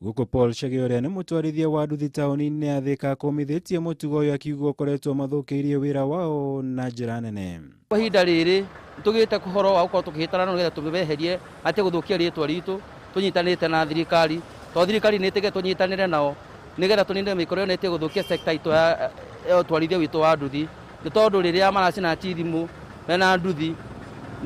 Gũkũ Paul Chege ũrĩa nĩ mũtwarithia wa nduthi taũni-inĩ ya Thika akũmithĩtie mũtugo ũyũ akiuga ũkoretwo mathũkĩirie wĩra wao na njĩra nene. Kwa ihinda rĩrĩ tũgĩte ũhoro wa gũkorwo tũkĩhĩtana nĩgetha tũmeherie atige gũthũkia rĩtwa ritũ, tũnyitanĩte na thirikari, tondũ thirikari nĩ ĩtĩkĩre tũnyitanĩre nao nĩgetha tũnine mĩkora ĩyo na ĩtige gũthũkia sector itũ ya ũtwarithia witũ wa nduthi, nĩ tondũ rĩrĩa maracina thimũ mena nduthi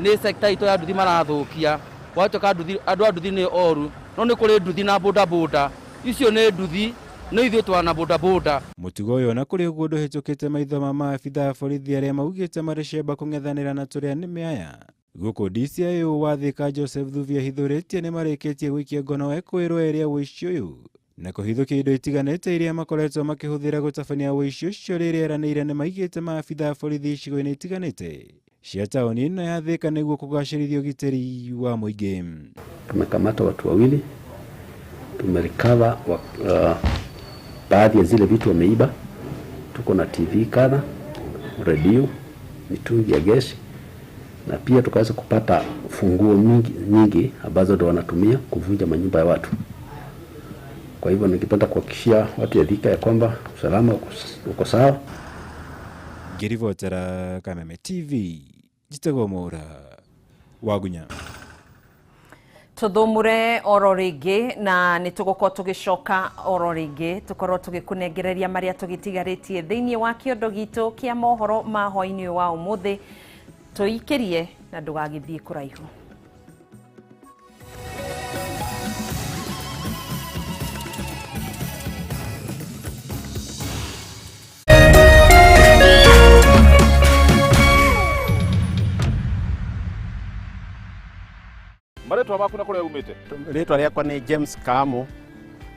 nĩ sector itũ ya nduthi marathũkia. Gwatuĩka nduthi, andũ a nduthi nĩ oru, no nĩ kũrĩ nduthi na bodaboda, icio nĩ nduthi no ithuĩ twana bodaboda. Mũtugo ũyũ ona kũrĩ ũguo ndũhĩtũkĩte maitho ma maabitha a borithi arĩa maugĩte marĩ cemba kũng'ethanĩra na tũrĩa nĩme aya. Gũkũ DCIO wa Thika Joseph Thuvi ahithũrĩtie nĩ marĩkĩtie gũikia ngono ekũĩrwo ĩrĩa ũici ũyũ na kũhithũkia indo itiganĩte iria makoretwo makĩhũthĩra gũtabania ũici ũcio rĩrĩa eranĩire nĩ maigĩte maabitha a borithi icigo-inĩ itiganĩte cia taũni ĩno ya Thika nĩguo kũgacĩrithia ũgitĩri wa mũingĩ. Tumekamata watu wawili, tumerecover baadhi ya zile vitu wameiba. Tuko na TV kadha, redio, mitungi ya gesi, na pia tukaweza kupata funguo nyingi ambazo ndo wanatumia kuvunja manyumba ya watu. Kwa hivyo ningependa kuhakikishia watu ya Thika ya kwamba usalama uko sawa. Ngĩribotera Kameme TV, njĩtagwo Mwaura Wagunya. Tuthumure oro rĩngĩ na nĩ tũgũkorwo tũgĩcoka oro rĩngĩ tũkorwo tũgĩkũnengereria marĩa tũgĩtigarĩtie thĩinĩ wa kĩondo gitũ kĩa mohoro ma hwaĩ-inĩ wa ũmũthĩ. Tũikĩrie na ndũgagĩthiĩ kũraihu. Marĩtwa maku na kũrĩa umĩte? Rĩtwa rĩakwa nĩ James Kamu,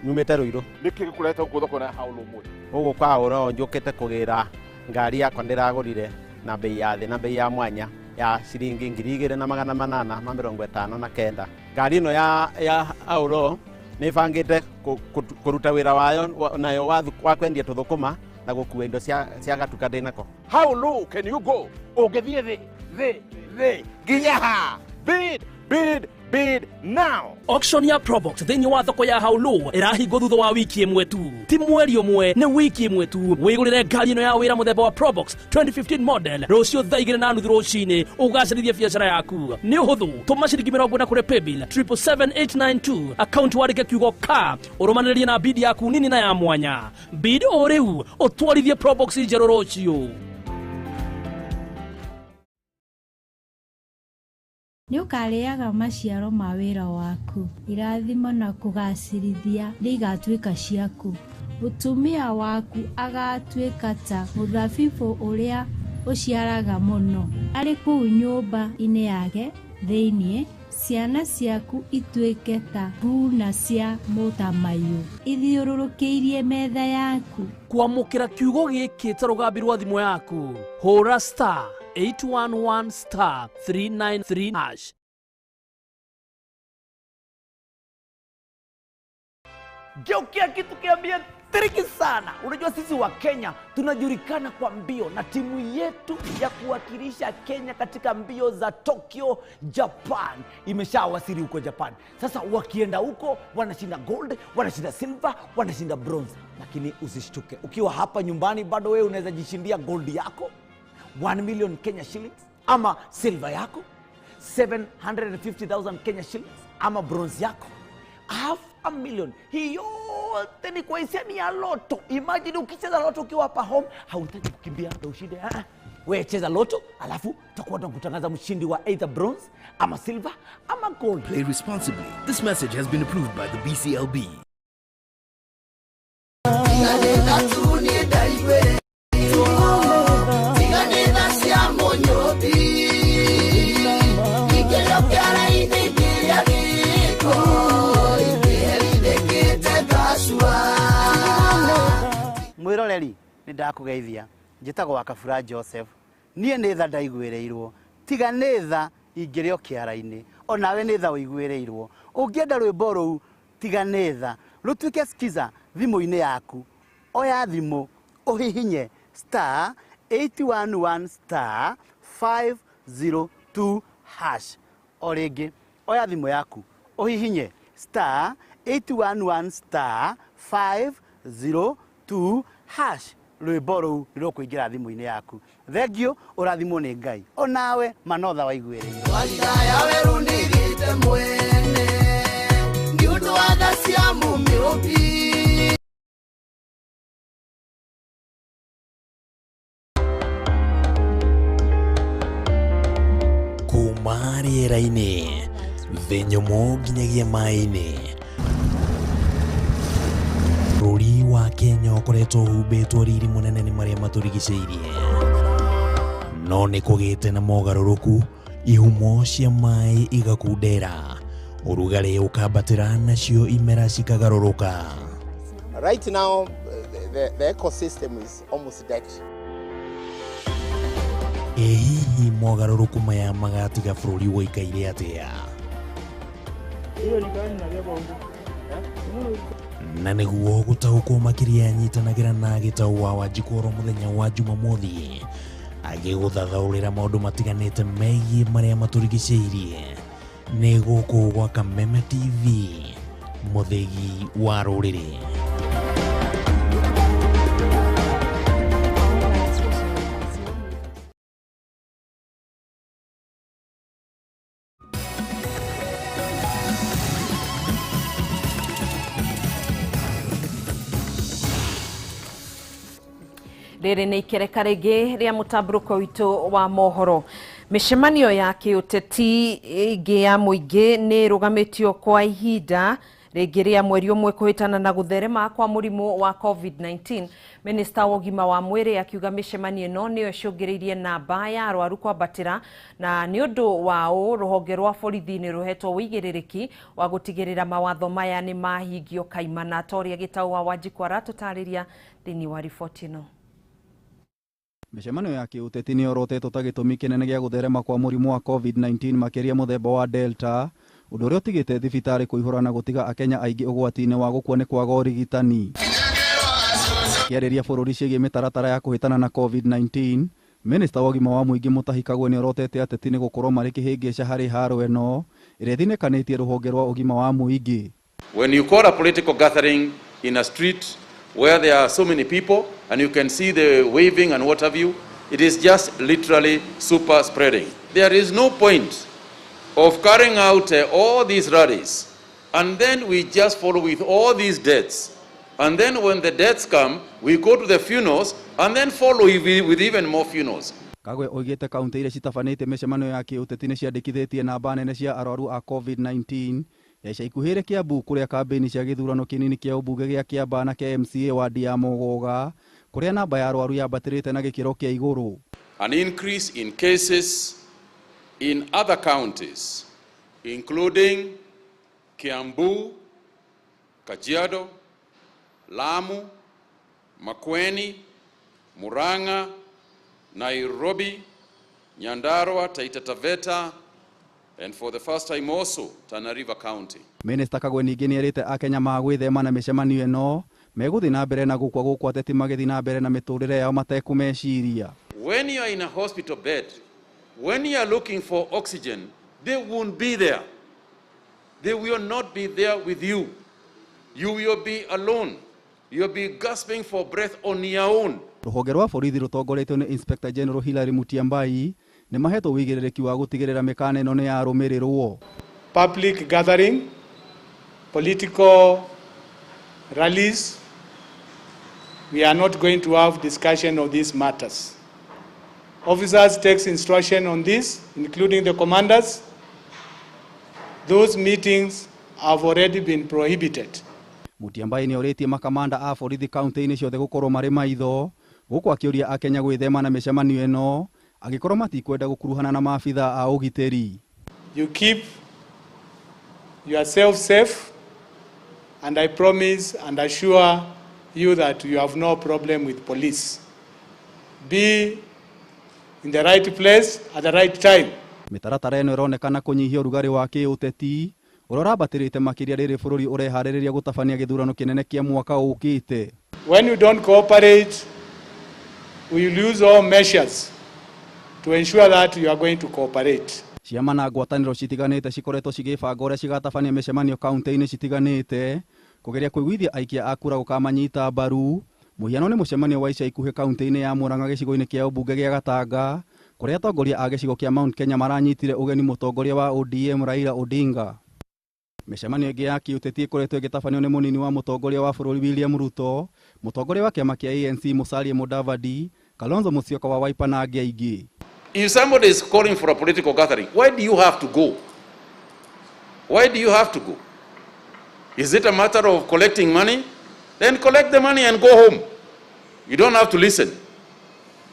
nyumĩte Ruiru. Nĩkĩ gĩkũrehete gũkũ thoko ya Haũlũ ũmũthĩ? Gũkũ kwa Haũlũ njũkĩte kũgĩra ngari yakwa ndĩragũrire na bei ya thĩ na bei ya mwanya ya ciringi 2859. Ngari ĩno ya Haũlũ nĩ ĩbangĩte kũruta wĩra wayo nayo wa kwendia tũthũkũma na gũkua indo cia gatuka ndĩnako. How low can you go? Ũngĩthiĩ thĩ thĩ thĩ nginya ha? Bid, bid, bid now. Auction ya Probox thĩinĩ wa thoko ya Haulu ĩrahingwo thutha wa wiki ĩmwe tu, ti mweri ũmwe, nĩ wiki ĩmwe tu. Wĩgũrĩre ngari ĩno ya wĩra mũthemba wa Probox 2015 model rũciũ thaa 2:30 rũcinĩ, ũgacĩrithie biacara yaku. Nĩ ũhũthũ, tũma ciringi 40 kũrĩ paybill 777892 account wandĩke kiugo ka ũrũmanĩrĩrie na bid yaku nini na ya mwanya. Bid o rĩu ũtwarithie Probox njerũ rũciũ. Nĩũkarĩaga maciaro ma wĩra waku, irathimo na kũgacĩrithia nĩigatuĩka ciaku. Mũtumia waku agatuĩka ta mũthabibũ ũrĩa ũciaraga mũno, arĩ kũu nyũmba-inĩ yake thĩinĩ, ciana ciaku ituĩke ta thuuna cia mũtamaiyũ ithiũrũrũkĩirie metha yaku. Kwamũkĩra kiugo gĩkĩ ta rũgambi rwa thimũ yaku, hũra star 811 star 393 hash. Geukia kitu kiambia tricky sana. Unajua sisi wa Kenya tunajulikana kwa mbio, na timu yetu ya kuwakilisha Kenya katika mbio za Tokyo, Japan imeshawasili huko Japan. Sasa wakienda huko wanashinda gold, wanashinda silver, wanashinda bronze. Lakini usishtuke, ukiwa hapa nyumbani bado wewe unaweza jishindia gold yako 1 million Kenya shillings, ama silver yako 750,000 Kenya shillings, ama bronze yako 500,000. Hii yote ni kwa hisani ya loto. Imagine ukicheza loto ukiwa hapa home, hauhitaji kukimbia ndio ushinde. Wewe cheza loto, alafu tutakuwa tunakutangaza mshindi wa either bronze ama silver ama gold. Play responsibly. This message has been approved by the BCLB. Mwiroreri nĩ ndakũgeithia, njĩtagwo Wakabura Joseph. Niĩ nĩ tha ndaiguĩrĩirwo, tiga nĩ tha ingĩrĩ o kĩara-inĩ, onawe nĩ tha ũiguĩrĩirwo. Ũngĩenda rwĩmbo rũu tiga nĩ tha rũtuĩke skiza thimũ-inĩ yaku, oya thimũ ũhihinye star 811 star 502 hash. O rĩngĩ oya thimũ yaku ũhihinye star 811 star 502 hash. Rwĩmbo rũu nĩ rũkũingĩra thimũ-inĩ yaku. Thengiũ, ũrathimwo nĩ Ngai, onawe manotha waiguĩrĩirwo. Warigaya werũ nĩgĩte mwene nĩ ũndũ wa tha cia Mũmĩũmbi. Kuma rĩera-inĩ, thĩ nyũmũ nginyagia maĩ-inĩ, bũrũri wa Kenya ũkoretwo ũhumbĩtwo riri mũnene nĩ marĩa matũrigicĩirie, no nĩ kũgĩte na mogarũrũku, ihumo cia maĩ igakundera, ũrugarĩ ũkambatĩra, nacio imera cikagarũrũka. Right now the ecosystem is almost dead. Ĩ hihi mogarũrũku maya magatiga bũrũri ũikaire atĩa? Na nĩguo gũtaũkwo makĩria, nyitanagĩra na Gĩtau wa Wanjikũ oro mũthenya wa Jumamothi agĩgũthathaũrĩra maũndũ matiganĩte megiĩ marĩa matũrigicĩirie. Nĩ gũkũ gwa Kameme TV, mũthĩgi wa rũrĩrĩ. Rĩrĩ nĩ ikereka rĩngĩ rĩa mũtambũrũko witũ wa mohoro. Mĩcemanio ya kĩũteti ĩngĩ ya mũingĩ nĩ ĩrũgamĩtio kwa ihinda Rĩngĩ rĩa mweri ũmwe kũhĩtana na gũtherema kwa mũrimũ wa COVID-19. Minista wa ũgima wa mwĩrĩ akiuga mĩcemanio ĩno nĩyo ĩcũngĩrĩirie namba ya arwaru kwambatĩra, na nĩ ũndũ wa ũũ rũhonge rwa borithi nĩ rũhetwo ũigĩrĩrĩki wa gũtigĩrĩra mawatho maya nĩ mahingio kaimana, ta ũrĩa Gĩtaũ wa Wanjikũ aratũtarĩria thĩinĩ wa riboti ĩno. Mĩcemanio ya kĩũteti nĩ yorotetwo ta gĩtũmi kĩnene gĩa gũtherema kwa mũrimũ wa COVID-19 makĩria mũthemba wa Delta, ũndũ ũrĩa ũtigĩte thibitarĩ kũihũra na gũtiga Akenya aingĩ ũgwati-inĩ wa gũkua nĩ kwaga ũrigitani. Akĩarĩria bũrũri ciĩgiĩ mĩtaratara ya kũhĩtana na COVID-19, Minista wa ũgima wa mũingĩ Mutahi Kagwe nĩ orotete ateti nĩ gũkorwo marĩ kĩhĩngĩca harĩ haro ĩno ĩrĩa ĩthinĩkanĩtie rũhonge rwa ũgima wa mũingĩ. When you call a political gathering in a street where there are so many people and you can see the waving and what have you, it is just literally super spreading. There is no point of carrying out all these rallies and then we just follow with all these deaths. And then when the deaths come, we go to the funerals and then follow with even more funerals. Kagwe oigĩte kaunti iria citabanĩte mĩcemanio ya kĩũteti nĩ ciandĩkithĩtie namba nene cia arwaru a COVID-19 ya ica ikuhĩ Kiambu kũrĩa kambĩini cia gĩthurano kĩnini kĩa ũmbunge gĩa Kiambaa na kĩa MCA wadi ya Mũgũga kũrĩa namba ya arwaru yambatĩrĩte na gĩkĩro kĩa igũrũ. An increase in cases in other counties including Kiambu, Kajiado, Lamu, Makueni, Murang'a, Nairobi, Nyandarua, Taita Taveta, and for the first time also Tana River County. Minister Kagwe ningĩ nĩerĩte Akenya magwĩthema na mĩcemanio ĩno megũthiĩ na mbere na gũkua gũkũ ateti magĩthiĩ na mbere na mĩtũrĩre yao matekũmeciria. When you are in a hospital bed, when you are looking for oxygen, they won't be there. They will not be there with you. You will be alone. You'll be gasping for breath on your own. Rũhonge rwa borithi rũtongoretio nĩ Inspector General Hilary Mutyambai nĩ mahetwo ũigĩrĩrĩki wa gũtigĩrĩra mĩkana ĩno nĩ yarũmĩrĩrwo. Public gathering, political rallies, we are not going to have discussion of these matters. Officers take instruction on this, including the commanders. Those meetings have already been prohibited. Mutyambai nĩ orĩtie makamanda a borithi kaunti-inĩ ciothe gũkorwo marĩ maitho gũkũ akĩũria Akenya gwĩthema na mĩcemanio ĩno angĩkorwo matikwenda gũkuruhana na maabitha a ũgitĩri. You keep yourself safe and I promise and assure you that you have no problem with police. Be in the right place at the right time. Mĩtaratara ĩno ĩronekana kũnyihia ũrugarĩ wa kĩũteti ũrĩa ũrambatĩrĩte makĩria rĩrĩ bũrũri ũreharĩrĩria gũtabania gĩthurano kĩnene kĩa mwaka ũkĩte. When you don't cooperate, we will use all measures to ensure that you are going to cooperate. Ciama na ngwatanĩro citiganĩte cikoretwo cigĩbanga ũrĩa cigatabania mĩcemanio kaunti-inĩ citiganĩte kũgeria kũiguithia aikia a kura gũkamanyita mbaru. Mũhiano nĩ mũcemanio wa ica ikuhĩ kaunti-inĩ ya Murang'a gĩcigo-inĩ kĩa ũmbunge gĩa Gatanga kũrĩa atongoria a gĩcigo kĩa Mount Kenya maranyitire ũgeni mũtongoria wa ODM Raila Odinga. Mĩcemanio ĩngĩ ya kĩũteti ĩkoretwo ĩgĩtabanio nĩ mũnini wa mũtongoria wa bũrũri William Ruto, mũtongoria wa kĩama kĩa ANC Musalia Mudavadi, Kalonzo Musyoka wa Wiper na angĩ aingĩ. If somebody is calling for a political gathering, why do you have to go? Why do you have to go? Is it a matter of collecting money? Then collect the money and go home. You don't have to listen.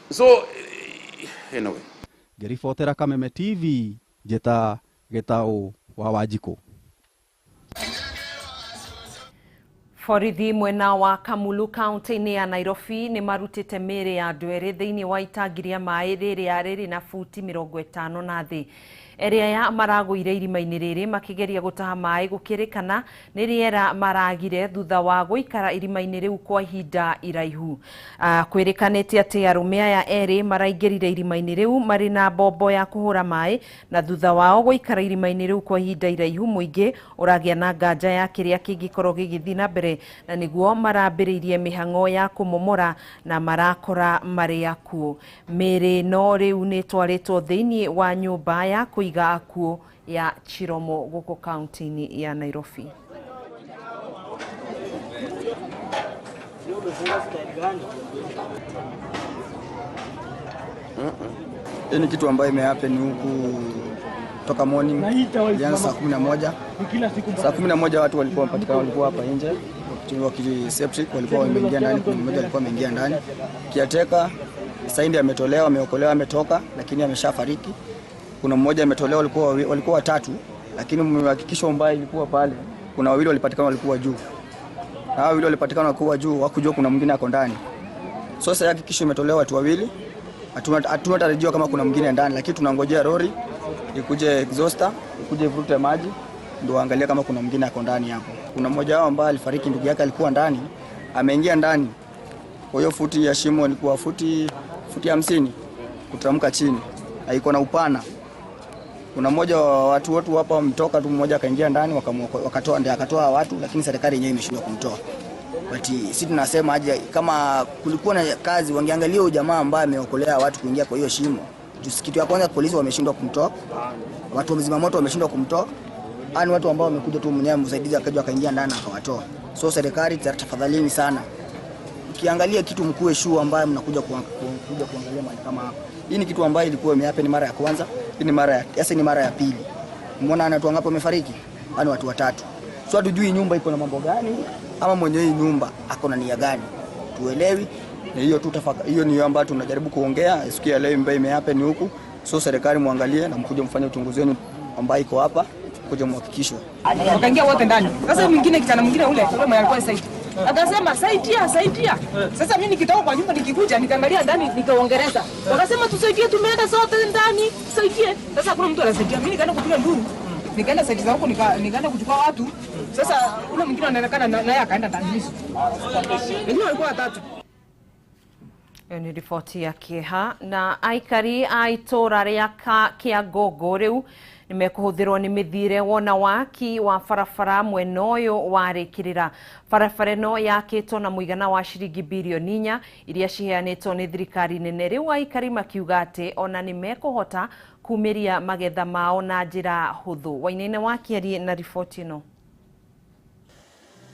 So, anyway. Ngĩribotera Kameme TV, njĩta Gĩtaũ wa Wanjikũ. Borithi mwena wa Kamulu kaunti-inĩ ya Nairobi nĩ marutĩte mĩĩrĩ ya andũ erĩ thĩinĩ wa itangi rĩa maĩ rĩrĩa rĩrĩ na futi 50 na thĩ. Erĩ aya maragũire irima-inĩ rĩrĩ makĩgeria gũtaha maĩ gũkĩrĩkana nĩ rĩera maragire thutha wa gũikara irima-inĩ rĩu kwa ihinda iraihu. Kwĩrĩkanĩte atĩ arũme aya erĩ maraingĩrire irima-inĩ rĩu marĩ na mbombo ya kũhũra maĩ na thutha wao gũikara irima-inĩ rĩu kwa ihinda iraihu mũingĩ ũragĩa na nganja ya kĩrĩa kĩngĩkorwo gĩgĩthiĩ na mbere na nĩguo marambĩrĩirie mĩhang'o ya kũmomora na marakora marĩ akuũ. Mĩĩrĩ no rĩu nĩ ĩtwarĩtwo thĩinĩ wa nyũmba ya kũiga akuũ ya Chiromo gũkũ kaunti-inĩ ya Nairobi. Hii ni kitu ambayo imehappen huku Kutoka morning ilianza saa 11. Saa 11 watu walikuwa wamepatikana, walikuwa hapa nje wakiseptic, walikuwa wameingia ndani, kuna mmoja alikuwa ameingia ndani. Kiateka Saindi ametolewa, ameokolewa, ametoka lakini ameshafariki. Kuna mmoja ametolewa, walikuwa watatu, lakini mmehakikisha mbaya ilikuwa pale. Kuna wawili walipatikana walikuwa juu. Na wawili walipatikana walikuwa juu, hakujua kuna mwingine ako ndani. So sasa hakikisho imetolewa watu wawili. Hatuna tarajio kama kuna mwingine ndani, lakini tunangojea lori ikuje exhauster, ikuje ivute maji ndio angalia kama kuna mwingine ako ndani hapo. Kuna mmoja wao ambaye alifariki, ndugu yake alikuwa ndani, ameingia ndani. Kwa hiyo futi ya shimo ilikuwa futi 50 kutamka chini. Haiko na upana. Kuna mmoja wa watu wetu hapa wametoka tu, mmoja akaingia ndani wakatoa, ndiye akatoa watu, lakini serikali yenyewe imeshindwa kumtoa. But sisi tunasema aje, kama kulikuwa na kazi wangeangalia huyo jamaa ambaye ameokolea watu kuingia kwa hiyo shimo. Kitu ya kwanza polisi wameshindwa kumtoa, watu wa zimamoto wameshindwa kumtoa, ani watu ambao wamekuja tu mwenyewe msaidizi akaja akaingia ndani akawatoa. So serikali tafadhalini sana, ukiangalia kitu mkuu sure ambaye mnakuja kuangalia mahali kama hapa. Hii ni kitu ambayo ilikuwa imehappen mara ya kwanza, hii ni mara ya sasa, ni mara ya pili. Umeona ana watu wangapi wamefariki? Ana watu watatu. So hatujui nyumba iko na mambo gani ama mwenye hii nyumba ako na nia gani. Tuelewi. Na hiyo tu hiyo ni ambayo tunajaribu kuongea siku ya leo ambayo imehappen huku. So serikali muangalie na mkuje mfanye uchunguzi wenu ambaye iko hapa, kuja muhakikishwe. Wakaingia wote ndani. Sasa mwingine kijana mwingine ule kama alikuwa site. Akasema saidia saidia. Sasa mimi nikitoka kwa nyumba nikikuja nikaangalia ndani nikaongereza. Wakasema tusaidie, tumeenda sote ndani, tusaidie. Sasa kuna mtu anasaidia. Mimi nikaenda kupiga nduru. Nikaenda site za huko nikaenda kuchukua watu. Sasa ule mwingine anaonekana naye akaenda ndani. Wengine walikuwa watatu. Ĩyo nĩ riboti ya kĩeha. Na aikari a itũra rĩa Kĩangongo rĩu nĩmekũhũthĩrwo nĩ mĩthiĩre wona waki wa barabara mwena ũyũ warĩkĩrĩra. Barabara ĩno yakĩtwo na mũigana wa ciringi birioni 4 iria ciheanĩtwo nĩ thirikari nene. Rĩu aikari makiuga atĩ ona nĩmekũhota kumĩria magetha mao na njĩra hũthũ. Wainaina wa Kĩarie na riboti ĩno.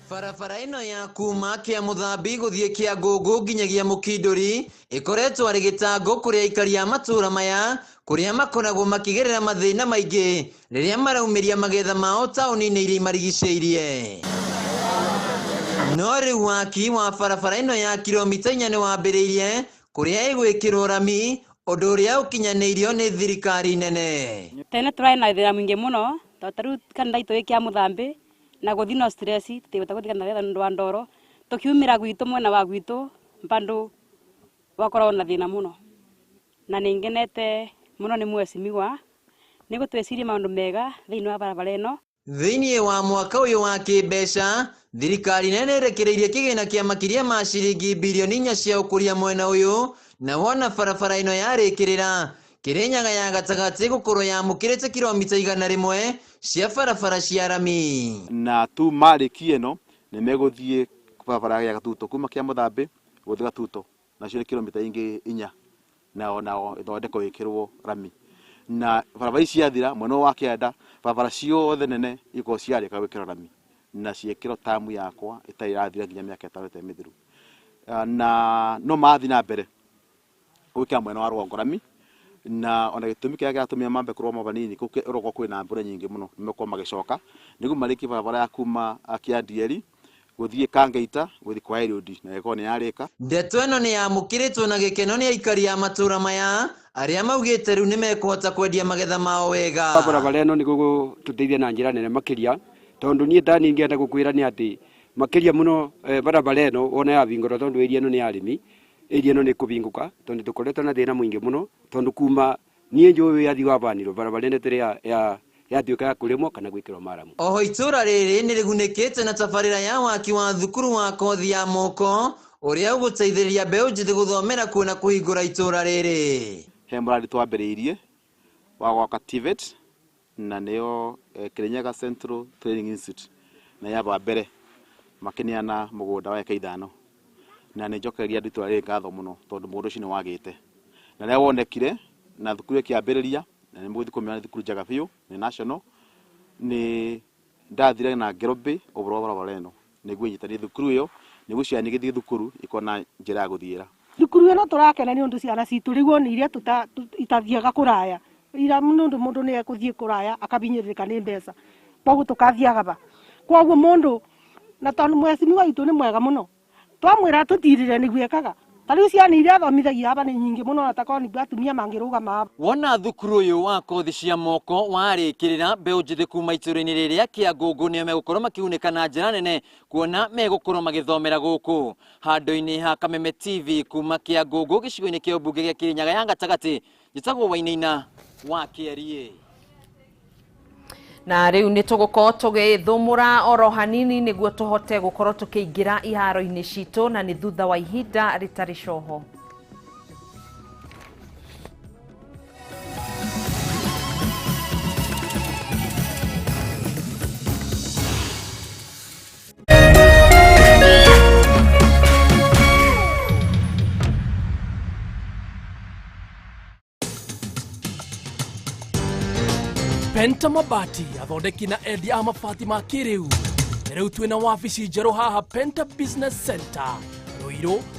Barabara ĩno ya kuma kĩa Mũthambi gũthiĩ Kĩangongo nginyagia Mũkindũri ĩkoretwo arĩ gĩtango kũrĩ aikari a matũũra maya kũrĩa makoragwo makĩgerera mathĩna maingĩ rĩrĩa maraumĩria magetha mao taũni-inĩ iria imarigicĩirie. No rĩu waki wa barabara ĩno ya kilomita 4 nĩ wambĩrĩirie kũrĩa ĩgwĩkĩrwo rami, ũndũ ũrĩa ũkinyanĩirio nĩ thirikari nene. Tene tũrarĩ na thĩna mũingĩ mũno tondũ ta rĩu kanitha itũ ĩ kĩa Mũthambi na gũthiĩ no stress tũtigũta gũthiĩ kanitha nĩ ũndũ wa ndoro tũkiumĩra gwitũ mwena wa gwitũ bado wakoragwo na thĩna mũno na nĩ ngenete mũno nĩ mheshimiwa nĩ gũtwĩciria maũndũ mega thĩinĩ wa barabara ĩno. Thĩinĩ wa mwaka ũyũ wa kĩmbeca thirikari nene ĩrekereirie kĩgĩna kĩa makĩria ma ciringi birioni 4 cia ũkũria mwena ũyũ, na wona barabara ĩno yarĩkĩrĩra Kĩrĩnyaga ya gatagatĩ gũkorwo yamũkĩrĩte kilomita 101 cia barabara cia rami. Na tu marĩkia ĩno nĩ megũthiĩ barabara ya Gatuto kuma kĩa Mũthambi gũthiĩ Gatuto, nacio nĩ kilomita ingĩ 4 nao ithondekwo ĩkĩrwo rami. Na barabara ici ciathira mwena wa kĩanda barabara ciothe nene ikorwo ciarĩka gwĩkĩrwo rami na ciĩkĩrwo tamu yakwa ĩtarĩ ĩrathira nginya mĩaka 5 ĩtarĩ mĩthiru. Na no mathiĩ na mbere gwĩkĩra mwena wa rũgongo rami, na ona gĩtũmi kĩrĩa kĩratũmire mambe kũrũgama vanini rũgongo kwĩna mbura nyingĩ mũno nĩmekorwo magĩcoka nĩguo marĩkie barabara ya kuma Kĩandieri gũthiĩ Kangeita gũthiĩ kwa Eliud na ĩkorwo nĩ yarĩka. Ndeto ĩno nĩ yamũkĩrĩtwo na gĩkeno nĩ aikari a matũũra maya arĩa maugĩte rĩu nĩmekũhota kwendia magetha mao wega. Barabara ĩno nĩ gũgũtũteithia na njĩra nene makĩria tondũ niĩ tani ingĩenda gũkwĩra nĩ atĩ makĩria mũno barabara ĩno wona yahingũrwo tondũ area ĩno nĩ ya arĩmi, area ĩno nĩ kũhingũka tondũ tũkoretwo na thĩna mũingĩ mũno tondũ kuma niĩ njũĩ wĩyathi wa banirwo barabara ĩno ĩtarĩ yatuĩka ya kũrĩmwo kana gwĩkĩrwo maramu. Oho itũũra rĩrĩ nĩ rĩgunĩkĩte na tabarĩra ya waki wa thukuru wa kothi ya moko ũrĩa ũgũteithĩrĩria mbeũ njĩthĩ gũthomera kuo na kũhingũra itũũra rĩrĩ. He mũradi twambĩrĩirie wa gwaka TVET na nĩyo Kirinyaga Central Training Institute na yaba mbere makĩneana mũgũnda wa eka 5 na nĩ njokeria andũ itũũra rĩrĩ ngatho mũno tondũ mũgũnda ũcio nĩ wagĩte na rĩrĩa wonekire na thukuru ĩkĩambĩrĩria na nĩ mũgũthiĩ kũmĩona thukuru njega biũ nĩ national nĩ ndathire na ngĩrobĩ ũhoro wa barabara ĩno nĩguo ĩnyitanie thukuru ĩyo nĩguo ciana igĩthiĩ thukuru ikorwo na njĩra ya gũthiĩra. Thukuru ĩno tũrakena nĩ ũndũ ciana citũ rĩu ona iria itathiaga kũraya Ira nundu mundu ni ekuthie kuraya akabinyirika ni mbeca, koguo tukathiaga ba. Koguo mundu na tondu mwecimiwa witũ nĩ mwega mũno, twamwĩra tũtirire nĩguo ekaga. Ta rĩu ciana iria athomithagia aba nĩ nyingĩ mũno, na takorwo nĩguo atumia mangĩrũgama aba. Wona thukuru ũyũ wa kothi cia moko warĩkĩrĩra, mbeũ njĩthĩ kuma itũũra-inĩ rĩrĩa Kĩangũngũ nĩo megũkorwo makĩgunĩka na njĩra nene, kuona megũkorwo magĩthomera gũkũ. Handũ-inĩ ha Kameme TV kuma Kĩangũngũ gĩcigo-inĩ kĩa ũmbunge gĩa Kĩrĩnyaga ya gatagatĩ, njĩtagwo Wainaina wa Kĩarie. Na rĩu nĩ tũgũkorwo tũgĩthũmũra oro hanini nĩguo tũhote gũkorwo tũkĩingĩra iharo-inĩ citũ, na nĩ thutha wa ihinda rĩtarĩ coho. Penta Mabati athondeki na endia a mabati ma kĩrĩu. Rĩu twĩna wabici njerũ haha Penta Business Center Ruiru.